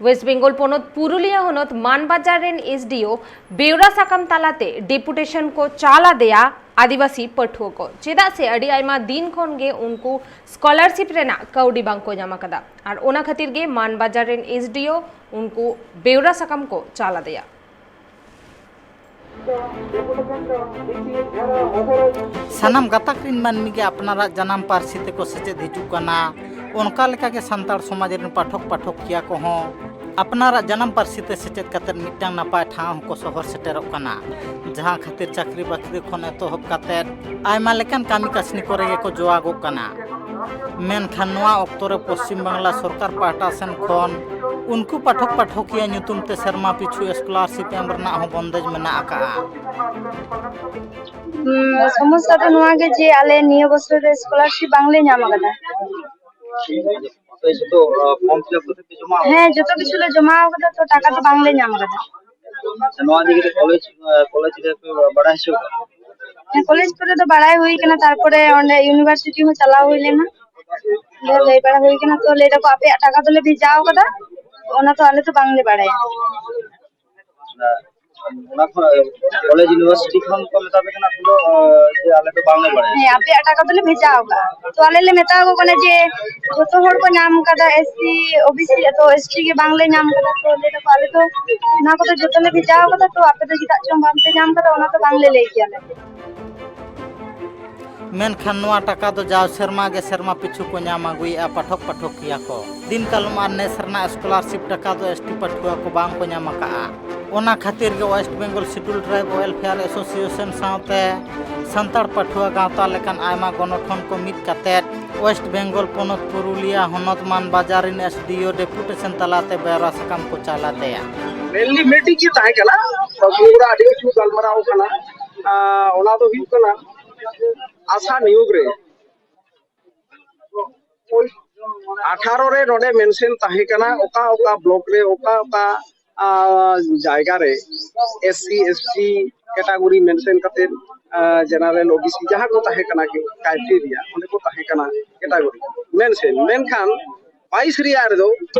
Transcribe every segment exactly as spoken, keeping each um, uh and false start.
West Bengal ᱯᱚᱱᱚᱛ ᱯᱩᱨᱩᱞᱤᱭᱟᱹ ᱦᱚᱱᱚᱛ ᱢᱟᱱᱵᱟᱡᱟᱨ ᱨᱮᱱ ᱮᱥᱰᱤᱳ ᱵᱮᱣᱨᱟ ᱥᱟᱠᱟᱢ ᱛᱟᱞᱟᱛᱮ ᱰᱮᱯᱩᱴᱮᱥᱚᱱ ᱠᱚ ᱪᱟᱞ ᱟᱫᱮᱭᱟ ᱟᱹᱫᱤᱵᱟᱹᱥᱤ ᱯᱟᱹᱴᱷᱩᱣᱟᱹ ᱠᱚ, ᱪᱮᱫᱟᱜ ᱥᱮ ᱟᱹᱰᱤ ᱟᱭᱢᱟ ᱫᱤᱱ ᱠᱷᱚᱱ ᱜᱮ ᱩᱱᱠᱩ ᱥᱠᱚᱞᱟᱨᱥᱤᱯ ᱨᱮᱱᱟᱜ ᱠᱟᱹᱣᱰᱤ ᱵᱟᱝ ᱠᱚ ᱧᱟᱢ ᱟᱠᱟᱫᱟ᱾ ᱟᱨ ᱚᱱᱟ ᱠᱷᱟᱹᱛᱤᱨ ᱜᱮ ᱢᱟᱱᱵᱟᱡᱟᱨ ᱨᱮᱱ ᱮᱥᱰᱤᱳ ᱩᱱᱠᱩ ᱵᱮᱣᱨᱟ ᱥᱟᱠᱟᱢ ᱠᱚ ᱪᱟᱞ ᱟᱫᱮᱭᱟ᱾ ᱥᱟᱱᱟᱢ ᱜᱟᱛᱟᱠ ᱨᱤᱱ ᱢᱟᱹᱱᱢᱤ ᱜᱮ ᱟᱯᱱᱟᱨᱟᱜ ᱡᱟᱱᱟᱢ ᱯᱟᱹᱨᱥᱤ ᱛᱮᱠᱚ ᱥᱮᱪᱮᱫ ᱦᱤᱡᱩᱜ ᱠᱟᱱᱟ᱾ ᱚᱱᱠᱟ ᱞᱮᱠᱟᱜᱮ ᱥᱟᱱᱛᱟᱲ ᱥᱚᱢᱟᱡᱽ ᱨᱤᱱ ᱯᱟᱴᱷᱚᱠ ᱯᱟᱴᱷᱚᱠᱤᱭᱟᱹ ᱠᱚᱦᱚᱸ ᱟᱯᱱᱟᱨᱟᱜ ᱡᱟᱱᱟᱢ ᱯᱟᱹᱨᱥᱤ ᱛᱮ ᱥᱮᱪᱮᱫ ᱠᱟᱛᱮ ᱢᱤᱫᱴᱟᱝ ᱱᱟᱯᱟᱭ ᱴᱷᱟᱶ ᱦᱚᱸᱠᱚ ᱥᱚᱦᱚᱨ ᱥᱮᱴᱮᱨᱚᱜ ᱠᱟᱱᱟ, ᱡᱟᱦᱟᱸ ᱠᱷᱟᱹᱛᱤᱨ ᱪᱟᱹᱠᱨᱤ ᱵᱟᱹᱠᱨᱤ ᱠᱷᱚᱱ ᱮᱛᱚᱦᱚᱵ ᱠᱟᱛᱮ ᱟᱭᱢᱟ ᱞᱮᱠᱟᱱ ᱠᱟᱹᱢᱤ ᱠᱟᱹᱥᱱᱤ ᱠᱚᱨᱮ ᱜᱮᱠᱚ ᱡᱚᱣᱟᱜᱚᱜ ᱠᱟᱱᱟ᱾ ᱢᱮᱱᱠᱷᱟᱱ ᱱᱚᱣᱟ ᱚᱠᱛᱚ ᱨᱮ ᱯᱚᱥᱪᱤᱢ ᱵᱟᱝᱞᱟ ᱥᱚᱨᱠᱟᱨ ᱯᱟᱦᱴᱟ ᱥᱮᱱ ᱠᱷᱚᱱ ᱩᱱᱠᱩ ᱯᱟᱴᱷᱚᱠ ᱯᱟᱴᱷᱚᱠᱤᱭᱟᱹ ᱧᱩᱛᱩᱢ ᱛᱮ ᱥᱮᱨᱢᱟ ᱯᱤᱪᱷᱩ ᱥᱠᱚᱞᱟᱨᱥᱤᱯ ᱮᱢ ᱨᱮᱱᱟᱜ ᱦᱚᱸ ᱵᱚᱱᱫᱮᱡ ᱢᱮᱱᱟᱜ ᱟᱠᱟᱫᱼᱟ᱾ ᱥᱚᱢᱚᱥᱥᱟ ᱫᱚ ᱱᱚᱣᱟ ᱜᱮ ᱡᱮ ᱟᱞᱮ ᱱᱤᱭᱟᱹ ᱵᱚᱪᱷᱚᱨ ᱨᱮ ᱥᱠᱚᱞᱟᱨᱥᱤᱯ ᱵᱟᱝᱞᱮ ᱧᱟᱢ ᱟᱠᱟᱫᱟ᱾ ᱟᱯᱮ ᱡᱚᱛᱚ ᱯᱷᱚᱨᱢ ᱯᱷᱤᱞᱟᱯ ᱠᱟᱛᱮ ᱯᱮ ᱡᱚᱢᱟ ᱟᱠᱟᱫᱟ? ᱦᱮᱸ, ᱡᱚᱛᱚ ᱠᱤᱪᱷᱩ ᱞᱮ ᱡᱚᱢᱟ ᱟᱠᱟᱫᱟ, ᱛᱚ ᱴᱟᱠᱟ ᱫᱚ ᱵᱟᱝᱞᱮ ᱧᱟᱢ ᱟᱠᱟᱫᱟ᱾ ᱟᱪᱪᱷᱟ, ᱱᱚᱣᱟ ᱤᱫᱤ ᱠᱟᱛᱮ ᱠᱚᱞᱮᱡᱽ ᱠᱚᱞᱮᱡᱽ ᱨᱮ ᱯᱮ ᱵᱟᱲᱟᱭ ᱦᱚᱪᱚ ᱟᱠᱟᱫᱟ? ᱦᱮᱸ, ᱠᱚᱞᱮᱡᱽ ᱠᱚᱨᱮ ᱫᱚ ᱵᱟᱲᱟᱭ ᱦᱩᱭ ᱟᱠᱟᱱᱟ, ᱛᱟᱨᱯᱚᱨᱮ ᱚᱸᱰᱮ ᱤᱭᱩᱱᱤᱵᱷᱟᱨᱥᱤᱴᱤ ᱦᱚᱸ ᱪᱟᱞᱟᱣ ᱦᱩᱭ ᱞᱮᱱᱟ, ᱚᱸᱰᱮ ᱞᱟᱹᱭ ᱵᱟᱲᱟ ᱦᱩᱭ ᱟᱠᱟᱱᱟ, ᱛᱚ ᱞᱟᱹᱭ ᱫᱟᱠᱚ ᱟᱯᱮᱭᱟᱜ ᱴᱟᱠᱟ ᱫᱚᱞᱮ ᱵᱷᱮᱡᱟ ᱟᱠᱟᱫᱟ, ᱚᱱᱟ ᱛᱚ ᱟᱞᱮ ᱫᱚ ᱵᱟᱝᱞᱮ ᱵᱟᱲᱟᱭᱟ᱾ ᱚᱱᱟ ᱠᱷᱚᱱ ᱠᱚᱞᱮᱡᱽ ᱤᱭᱩᱱᱤᱵᱷᱟᱨᱥᱤᱴᱤ ᱠᱷᱚᱱ ᱠᱚ ᱢᱮᱛᱟ ᱯᱮ ᱠᱟᱱᱟ ᱟᱯᱮ ᱫᱚ, ᱡᱮ ᱟᱞᱮ ᱫᱚ ᱵᱟᱝᱞᱮ ᱵᱟᱲᱟᱭᱟ? ᱦᱮᱸ, ᱟᱯᱮᱭᱟᱜ ᱴᱟᱠᱟ ᱫᱚᱞᱮ ᱵᱷᱮᱡᱟ ᱟᱠᱟᱫᱟ, ᱛᱚ ᱟᱞᱮ ᱞᱮ ᱢᱮᱛᱟ ᱟᱠᱚ ᱠᱟᱱᱟ ᱡᱮ ᱡᱚᱛᱚ ᱦᱚᱲ ᱠᱚ ᱧᱟᱢ ᱟᱠᱟᱫᱟ, S C, O B C, ᱛᱚ ᱮᱥ ᱴᱤ ᱜᱮ ᱵᱟᱝᱞᱮ ᱧᱟᱢ ᱟᱠᱟᱫᱟ, ᱛᱚ ᱞᱟᱹᱭ ᱫᱟᱠᱚ ᱟᱞᱮ ᱫᱚ ᱚᱱᱟ ᱠᱚᱫᱚ ᱡᱚᱛᱚ ᱞᱮ ᱵᱷᱮᱡᱟ ᱟᱠᱟᱫᱟ, ᱛᱚ ᱟᱯᱮ ᱫᱚ ᱪᱮᱫᱟᱜ ᱪᱚᱝ ᱵᱟᱝᱯᱮ ᱧᱟᱢ ᱟᱠᱟᱫᱟ, ᱚᱱᱟ ᱫᱚ ᱵᱟᱝᱞᱮ ᱞᱟᱹᱭ ᱠᱮᱭᱟ ᱞᱮ᱾ ᱢᱮᱱᱠᱷᱟᱱ ᱱᱚᱣᱟ ᱴᱟᱠᱟ ᱫᱚ ᱡᱟᱣ ᱥᱮᱨᱢᱟ ᱜᱮ ᱥᱮᱨᱢᱟ ᱯᱤᱪᱷᱩ ᱠᱚ ᱧᱟᱢ ᱟᱹᱜᱩᱭᱮᱫᱼᱟ ᱯᱟᱴᱷᱚᱠ ᱯᱟᱴᱷᱚᱠᱤᱭᱟᱹ ᱠᱚ᱾ ᱫᱤᱱ ᱠᱟᱞᱚᱢ ᱟᱨ ᱱᱮᱥ ᱨᱮᱱᱟᱜ ᱥᱠᱚᱞᱟᱨᱥᱤᱯ ᱴᱟᱠᱟ ᱫᱚ ᱮᱥ ᱴᱤ ᱯᱟᱹᱴᱷᱩᱣᱟᱹ ᱠᱚ ᱵᱟᱝ ᱠᱚ ᱧᱟᱢ ᱟᱠᱟᱫᱼᱟ᱾ ᱚᱱᱟ ᱠᱷᱟᱹᱛᱤᱨ ᱜᱮ West Bengal schedule tribe welfare association ᱥᱟᱶᱛᱮ ᱥᱟᱱᱛᱟᱲ ᱯᱟᱹᱴᱷᱩᱣᱟᱹ ᱜᱟᱶᱛᱟ ᱞᱮᱠᱟᱱ ᱟᱭᱢᱟ ᱜᱚᱱᱚᱴᱷᱚᱱ ᱠᱚ ᱢᱤᱫ ᱠᱟᱛᱮ ᱳᱭᱮᱥᱴ ᱵᱮᱝᱜᱚᱞ ᱯᱚᱱᱚᱛ ᱯᱩᱨᱩᱞᱤᱭᱟ ᱦᱚᱱᱚᱛ ᱢᱟᱱ ᱵᱟᱡᱟᱨ ᱨᱤᱱ ᱮᱥ ᱰᱤ ᱳ ᱰᱮᱯᱩᱴᱮᱥᱚᱱ ᱛᱟᱞᱟᱛᱮ ᱵᱮᱣᱨᱟ ᱥᱟᱠᱟᱢ ᱠᱚ ᱪᱟᱞ ᱟᱫᱮᱭᱟ᱾ ᱢᱮᱱᱞᱤ ᱢᱤᱫᱴᱤᱡ ᱜᱮ ᱛᱟᱦᱮᱸ ᱠᱟᱱᱟ, ᱵᱟᱹᱵᱩ ᱚᱲᱟᱜ ᱟᱹᱰᱤ ᱠᱤᱪᱷᱩ ᱜᱟᱞᱢᱟᱨᱟᱣ ᱠᱟᱱᱟ᱾ ᱟᱨ ᱚᱱᱟ ᱫᱚ ᱦᱩᱭᱩᱜ ᱠᱟᱱᱟ ᱟᱥᱟ ᱱᱤᱭᱳᱜᱽ ᱨᱮ ᱳᱭ ᱟᱴᱷᱟᱨᱚ ᱨᱮ ᱱᱚᱰᱮ ᱢᱮᱱᱥᱮᱱ ᱛᱟᱦᱮᱸ ᱠᱟᱱᱟ, ᱚᱠᱟ ᱚᱠᱟ ᱵᱞᱚᱠ ᱨᱮ ᱚᱠᱟ ᱚᱠᱟ ᱟᱨ ᱡᱟᱭᱜᱟ ᱨᱮ S C, S T category mention ᱠᱟᱛᱮ, ᱡᱮᱱᱟᱨᱮᱞ, ᱳ ᱵᱤ ᱥᱤ ᱡᱟᱦᱟᱸ ᱠᱚ ᱛᱟᱦᱮᱸ ᱠᱟᱱᱟ ᱠᱨᱟᱭᱴᱮᱨᱤᱭᱟ, ᱚᱸᱰᱮ ᱠᱚ ᱛᱟᱦᱮᱸ ᱠᱟᱱᱟ ᱠᱮᱴᱟᱜᱚᱨᱤ ᱢᱮᱱᱥᱮᱱ᱾ ᱢᱮᱱᱠᱷᱟᱱ ᱵᱟᱭᱤᱥ ᱨᱮᱭᱟᱜ ᱨᱮᱫᱚ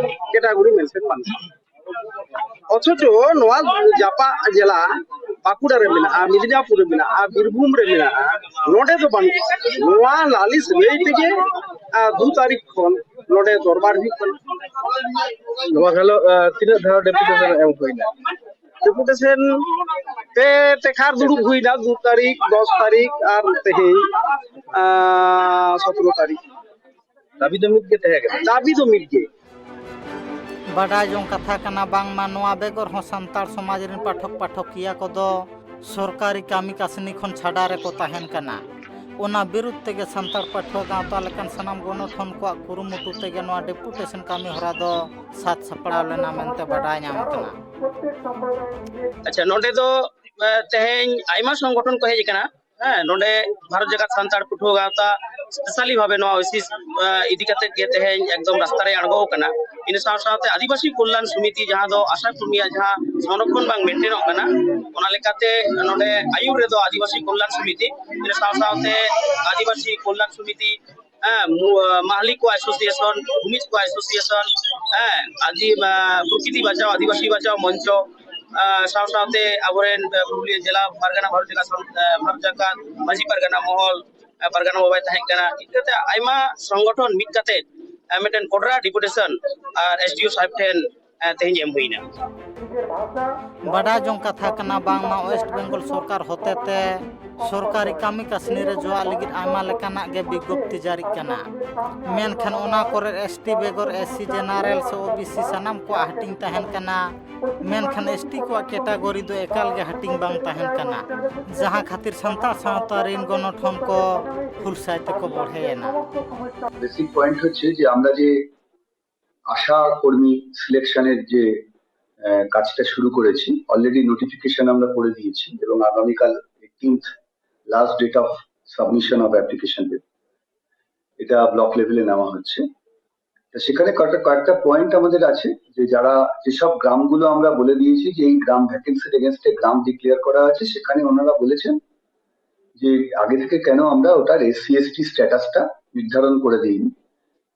ᱠᱮᱴᱟᱜᱚᱨᱤ ᱢᱮᱱᱥᱮᱱ ᱵᱟᱹᱱᱩᱜᱼᱟ᱾ ᱚᱛᱷᱚᱪᱚ ᱱᱚᱣᱟ ᱡᱟᱯᱟᱜ ᱡᱮᱞᱟ ᱵᱟᱸᱠᱩᱲᱟ ᱨᱮ ᱢᱮᱱᱟᱜᱼᱟ, ᱢᱮᱫᱽᱱᱟᱯᱩᱨ ᱨᱮ ᱢᱮᱱᱟᱜᱼᱟ, ᱵᱤᱨᱵᱷᱩᱢ ᱨᱮ ᱢᱮᱱᱟᱜᱼᱟ, ᱱᱚᱰᱮ ᱫᱚ ᱵᱟᱹᱱᱩᱜᱼᱟ᱾ ᱱᱚᱣᱟ ᱞᱟᱹᱞᱤᱥ ᱞᱟᱹᱭ ᱛᱮᱜᱮ ᱟᱨ ᱫᱩ ᱛᱟᱹᱨᱤᱠᱷ ᱠᱷᱚᱱ ᱱᱚᱰᱮ ᱫᱚᱨᱵᱟᱨ ᱦᱩᱭᱩᱜ ᱠᱟᱱᱟ᱾ ᱱᱚᱣᱟ ᱜᱷᱟᱞᱚ-, ᱟᱸ, ᱛᱤᱱᱟᱹᱜ ᱫᱷᱟᱣ ᱰᱮᱯᱩᱴᱮᱥᱚᱱ ᱮᱢ ᱦᱩᱭᱱᱟ? ᱰᱮᱯᱩᱴᱮᱥᱚᱱ ᱯᱮ ᱛᱮᱠᱷᱟᱨ ᱫᱩᱲᱩᱵ ᱦᱩᱭᱱᱟ, ᱫᱩ ᱛᱟᱹᱨᱤᱠᱷ, ᱫᱚᱥ ᱛᱟᱹᱨᱤᱠᱷ ᱟᱨ ᱛᱮᱦᱮᱧ, ᱟᱸ, ᱥᱚᱛᱨᱚ ᱛᱟᱹᱨᱤᱠᱷ᱾ ᱫᱟᱹᱵᱤ ᱫᱚ ᱢᱤᱫ ᱜᱮ ᱛᱟᱦᱮᱸ ᱠᱟᱱᱟ? ᱫᱟᱹᱵᱤ ᱫᱚ ᱢᱤᱫ ᱜᱮ᱾ ᱵᱟᱰᱟᱭ ᱡᱚᱝ ᱠᱟᱛᱷᱟ ᱠᱟᱱᱟ, ᱵᱟᱝᱢᱟ ᱱᱚᱣᱟ ᱵᱮᱜᱚᱨ ᱦᱚᱸ ᱥᱟᱱᱛᱟᱲ ᱥᱚᱢᱟᱡᱽ ᱨᱮᱱ ᱯᱟᱴᱷᱚᱠ ᱯᱟᱴᱷᱚᱠᱤᱭᱟᱹ ᱠᱚᱫᱚ ᱥᱚᱨᱠᱟᱨᱤ ᱠᱟᱹᱢᱤ ᱠᱟᱹᱥᱱᱤ ᱠᱷᱚᱱ ᱪᱷᱟᱰᱟ ᱨᱮᱠᱚ ᱛᱟᱦᱮᱱ ᱠᱟᱱᱟ᱾ ᱚᱱᱟ ᱵᱤᱨᱩᱫᱽ ᱛᱮᱜᱮ ᱥᱟᱱᱛᱟᱲ ᱯᱟᱹᱴᱷᱩᱣᱟᱹ ᱜᱟᱶᱛᱟ ᱞᱮᱠᱟᱱ ᱥᱟᱱᱟᱢ ᱜᱚᱱᱚᱴᱷᱚᱱ ᱠᱚᱣᱟᱜ ᱠᱩᱨᱩᱢᱩᱴᱩ ᱛᱮᱜᱮ ᱱᱚᱣᱟ ᱰᱮᱯᱩᱴᱮᱥᱚᱱ ᱠᱟᱹᱢᱤ ᱦᱚᱨᱟ ᱫᱚ ᱥᱟᱛ ᱥᱟᱯᱲᱟᱣ ᱞᱮᱱᱟ ᱢᱮᱱᱛᱮ ᱵᱟᱰᱟᱭ ᱧᱟᱢ ᱟᱠᱟᱱᱟ᱾ ᱟᱪᱪᱷᱟ, ᱱᱚᱰᱮ ᱫᱚ, ᱮ, ᱛᱮᱦᱮᱧ ᱟᱭᱢᱟ ᱥᱚᱝᱜᱚᱴᱷᱚᱱ ᱠᱚ ᱦᱮᱡ ᱟᱠᱟᱱᱟ᱾ ᱦᱮᱸ, ᱱᱚᱰᱮ ᱵᱷᱟᱨᱚᱛ ᱡᱟᱠᱟᱛ ᱥᱟᱱᱛᱟᱲ ᱯᱟᱹᱴᱷᱩᱣᱟᱹ ᱜᱟᱶᱛᱟ specially ᱵᱷᱟᱵᱮ ᱱᱚᱣᱟ ᱳᱭᱥᱤᱥ, ᱮ, ᱤᱫᱤ ᱠᱟᱛᱮ ᱜᱮ ᱛᱮᱦᱮᱧ ᱮᱠᱫᱚᱢ ᱨᱟᱥᱛᱟ ᱨᱮ ᱟᱬᱜᱚ ᱟᱠᱟᱱᱟ᱾ ᱤᱱᱟᱹ ᱥᱟᱶ ᱥᱟᱶᱛᱮ ᱟᱹᱫᱤᱵᱟᱹᱥᱤ ᱠᱚᱞᱭᱟᱱ ᱥᱚᱢᱤᱛᱤ, ᱡᱟᱦᱟᱸ ᱫᱚ ᱟᱥᱟ ᱠᱚᱨᱢᱤᱭᱟᱜ ᱡᱟᱦᱟᱸ ᱥᱚᱝᱨᱚᱠᱷᱚᱱ ᱵᱟᱝ ᱢᱮᱱᱴᱮᱱᱚᱜ ᱠᱟᱱᱟ, ᱚᱱᱟ ᱞᱮᱠᱟᱛᱮ ᱱᱚᱰᱮ ᱟᱭᱩᱨ ᱨᱮᱫᱚ ᱟᱹᱫᱤᱵᱟᱹᱥᱤ ᱠᱚᱞᱭᱟᱱ ᱥᱚᱢᱤᱛᱤ, ᱤᱱᱟᱹ ᱥᱟᱶ ᱥᱟᱶᱛᱮ ᱟᱹᱫᱤᱵᱟᱹᱥᱤ ᱠᱚᱞᱭᱟᱱ ᱥᱚᱢᱤᱛᱤ, ᱦᱮᱸ, ᱢᱩ-, ᱢᱟᱦᱞᱤ ᱠᱚ ᱮᱥᱳᱥᱤᱭᱮᱥᱚᱱ, ᱵᱷᱩᱢᱤᱡᱽ ᱠᱚ ᱮᱥᱳᱥᱤᱭᱮᱥᱚᱱ, ᱦᱮᱸ, ᱟᱹᱫᱤ-, ᱟ, ᱯᱨᱚᱠᱨᱤᱛᱤ ᱵᱟᱧᱪᱟᱣ, ᱟᱹᱫᱤᱵᱟᱹᱥᱤ ᱵᱟᱧᱪᱟᱣ ᱢᱚᱧᱪᱚ, ᱟ, ᱥᱟᱶ ᱥᱟᱶᱛᱮ ᱟᱵᱚᱨᱮᱱ, ᱟ, ᱯᱩᱨᱩᱞᱤᱭᱟᱹ ᱡᱮᱞᱟ ᱯᱟᱨᱜᱟᱱᱟ, ᱵᱷᱟᱨᱚᱛ ᱡᱟᱠᱟᱛ ᱥᱚᱝ-, ᱟ, ᱵᱷᱟᱨᱚᱛ ᱡᱟᱠᱟᱛ ᱢᱟᱹᱡᱷᱤ ᱯᱟᱨᱜᱟᱱᱟ ᱢᱚᱦᱚᱞ, ᱟ, ᱯᱟᱨᱜᱟᱱᱟ ᱵᱟᱵᱟᱭ ᱛᱟᱦᱮᱸ ᱠᱟᱱᱟ, ᱤᱱᱠᱟᱹᱛᱮ ᱟᱭᱢᱟ ᱥᱚᱝᱜᱚᱴᱷᱚᱱ ᱢᱤᱫ ᱠᱟᱛᱮ, ᱟ, ᱢᱤᱫᱴᱮᱱ ᱠᱚᱰᱨᱟ ᱰᱮᱯᱩᱴᱮᱥᱚᱱ ᱟᱨ ᱮᱥᱰᱤᱳ ᱥᱟᱦᱮᱵ ᱴᱷᱮᱱ, ᱟ, ᱛᱮᱦᱮᱧ ᱮᱢ ᱦᱩᱭᱱᱟ᱾ ᱵᱟᱰᱟᱭ ᱡᱚᱝ ᱠᱟᱛᱷᱟ ᱠᱟᱱᱟ, ᱵᱟᱝᱢᱟ ᱳᱭᱮᱥᱴ ᱵᱮᱝᱜᱚᱞ ᱥᱚᱨᱠᱟᱨ ᱦᱚᱛᱮᱛᱮ ᱥᱚᱨᱠᱟᱨᱤ ᱠᱟᱹᱢᱤ ᱠᱟᱹᱥᱱᱤ ᱨᱮ ᱡᱚᱣᱟᱜ ᱞᱟᱹᱜᱤᱫ ᱟᱭᱢᱟ ᱞᱮᱠᱟᱱᱟᱜ ᱜᱮ ᱵᱤᱜᱽᱜᱚᱯᱛᱤ ᱡᱟᱹᱨᱤᱜ ᱠᱟᱱᱟ, ᱢᱮᱱᱠᱷᱟᱱ ᱚᱱᱟ ᱠᱚᱨᱮ ᱮᱥᱴᱤ ᱵᱮᱜᱚᱨ ᱮᱥᱥᱤ, ᱡᱮᱱᱟᱨᱮᱞ ᱥᱮ ᱳᱵᱤᱥᱤ ᱥᱟᱱᱟᱢ ᱠᱚᱣᱟᱜ ᱦᱟᱹᱴᱤᱧ ᱛᱟᱦᱮᱱ ᱠᱟᱱᱟ᱾ ᱢᱮᱱᱠᱷᱟᱱ ᱮᱥᱴᱤ ᱠᱚᱣᱟᱜ ᱠᱮᱴᱟᱜᱚᱨᱤ ᱫᱚ ᱮᱠᱟᱞ ᱜᱮ ᱦᱟᱹᱴᱤᱧ ᱵᱟᱝ ᱛᱟᱦᱮᱱ ᱠᱟᱱᱟ, ᱡᱟᱦᱟᱸ ᱠᱷᱟᱹᱛᱤᱨ ᱥᱟᱱᱛᱟᱲ ᱥᱟᱶᱛᱟ ᱨᱤᱱ ᱜᱚᱱᱚᱴᱷᱚᱱ ᱠᱚ ᱦᱩᱞᱥᱟᱹᱭ ᱛᱮᱠᱚ ᱵᱚᱲᱦᱮᱭᱮᱱᱟ᱾ বেসিক পয়েন্ট হচ্ছে যে আমরা যে আশা কর্মী সিলেকশনের যে আহ, কাজটা শুরু করেছি, অলরেডি নোটিফিকেশন আমরা করে দিয়েছি এবং আগামীকাল eighteenth last date of submission of application. এটা ব্লক লেভেলে নেওয়া হচ্ছে। তো সেখানে কয়েকটা কয়েকটা পয়েন্ট আমাদের আছে, যে যারা, যেসব গ্রামগুলো আমরা বলে দিয়েছি যে এই গ্রাম ভ্যাকেন্সির এগেনস্টে গ্রাম ডিক্লেয়ার করা আছে, সেখানে ওনারা বলেছেন যে আগে থেকে কেন আমরা ওটার এসসি এসটি স্ট্যাটাসটা নির্ধারণ করে দিইনি।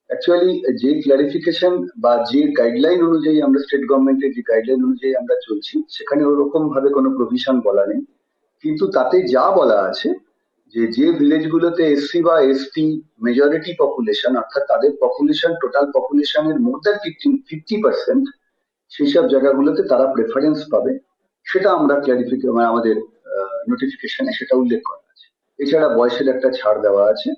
অ্যাকচুয়ালি যে ক্লারিফিকেশন বা যে গাইডলাইন অনুযায়ী আমরা, স্টেট গভর্নমেন্টের যে গাইডলাইন অনুযায়ী আমরা চলছি, সেখানে ওরকম ভাবে কোনো প্রভিশন বলা নেই। কিন্তু তাতে যা বলা আছে, যে যে ভিলেজগুলোতে এসসি বা এসটি মেজরিটি পপুলেশন, অর্থাৎ তাদের পপুলেশন, টোটাল পপুলেশনের more than fifty fifty percent, সেই সব জায়গাগুলোতে তারা প্রেফারেন্স পাবে, সেটা আমরা ক্লারিফিকেশন, আমাদের নোটিফিকেশনে সেটা উল্লেখ করা আছে। এছাড়া বয়সের একটা ছাড় দেওয়া আছে।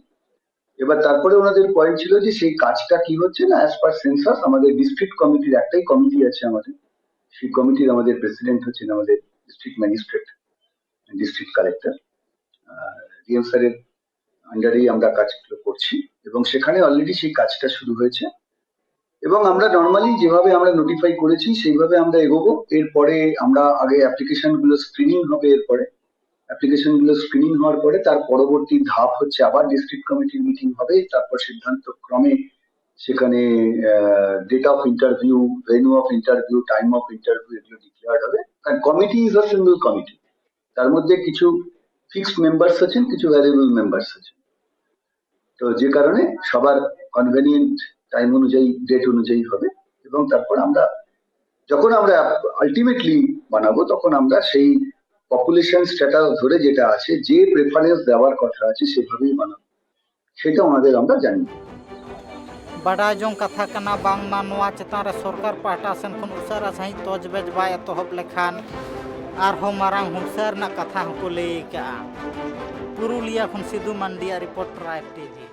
এবার তারপরে ওনাদের পয়েন্ট ছিল যে সেই কাজটা কি হচ্ছে না, অ্যাজ পার সেন্সাস আমাদের ডিস্ট্রিক্ট কমিটির একটাই কমিটি আছে আমাদের, সেই কমিটির আমাদের প্রেসিডেন্ট হচ্ছেন আমাদের district magistrate, district collector, DM স্যারের আন্ডারেই আমরা কাজগুলো করছি এবং সেখানে অলরেডি সেই কাজটা শুরু হয়েছে। এবং আমরা নর্মালি যেভাবে আমরা নোটিফাই করেছি সেইভাবে আমরা এগোবো। এরপরে আমরা আগে অ্যাপ্লিকেশন গুলো স্ক্রিনিং হবে, এরপরে অ্যাপ্লিকেশন গুলো স্ক্রিনিং হওয়ার পরে তার পরবর্তী ধাপ হচ্ছে আবার ডিস্ট্রিক্ট কমিটির মিটিং হবে, তারপর সিদ্ধান্ত ক্রমে সেখানে date of interview, venue of interview, time of interview এগুলো ডিক্লেয়ার হবে। কারণ committee is a single committee, তার মধ্যে কিছু ফিক্সড মেম্বার্স আছেন, কিছু ভ্যারিয়েবল মেম্বার্স আছেন। তো যে কারণে সবার কনভেনিয়েন্ট টাইম অনুযায়ী, ডেট অনুযায়ী হবে। এবং তারপর আমরা যখন আমরা আলটিমেটলি বানাবো, তখন আমরা সেই পপুলেশন স্ট্যাটাস ধরে যেটা আছে, যে প্রেফারেন্স দেওয়ার কথা আছে, সেভাবেই বানাবো, সেটা ওনাদের আমরা জানি। ᱵᱟᱰᱟᱭ ᱡᱚᱝ ᱠᱟᱛᱷᱟ ᱠᱟᱱᱟ ᱵᱟᱝᱢᱟ ᱱᱚᱣᱟ ᱪᱮᱛᱟᱱ ᱨᱮ ᱥᱚᱨᱠᱟᱨ ᱯᱟᱦᱴᱟ ᱥᱮᱱ ᱠᱷᱚᱱ ᱩᱥᱟᱹᱨᱟ ᱥᱟᱺᱦᱤᱡ ᱛᱚᱡᱽᱵᱮᱡᱽ ᱵᱟᱭ ᱮᱛᱚᱦᱚᱵ ᱞᱮᱠᱷᱟᱱ ᱟᱨᱦᱚᱸ ᱢᱟᱨᱟᱝ ᱦᱩᱞᱥᱟᱹᱭ ᱨᱮᱱᱟᱜ ᱠᱟᱛᱷᱟ ᱦᱚᱸᱠᱚ ᱞᱟᱹᱭ ᱟᱠᱟᱫᱼᱟ᱾ ᱯᱩᱨᱩᱞᱤᱭᱟ ᱠᱷᱚᱱ ᱥᱤᱫᱩ ᱢᱟᱱᱰᱤᱭᱟᱜ ᱨᱤᱯᱳᱨᱴ, ᱴᱨᱟᱭᱤᱵᱽ ᱴᱤᱵᱷᱤ᱾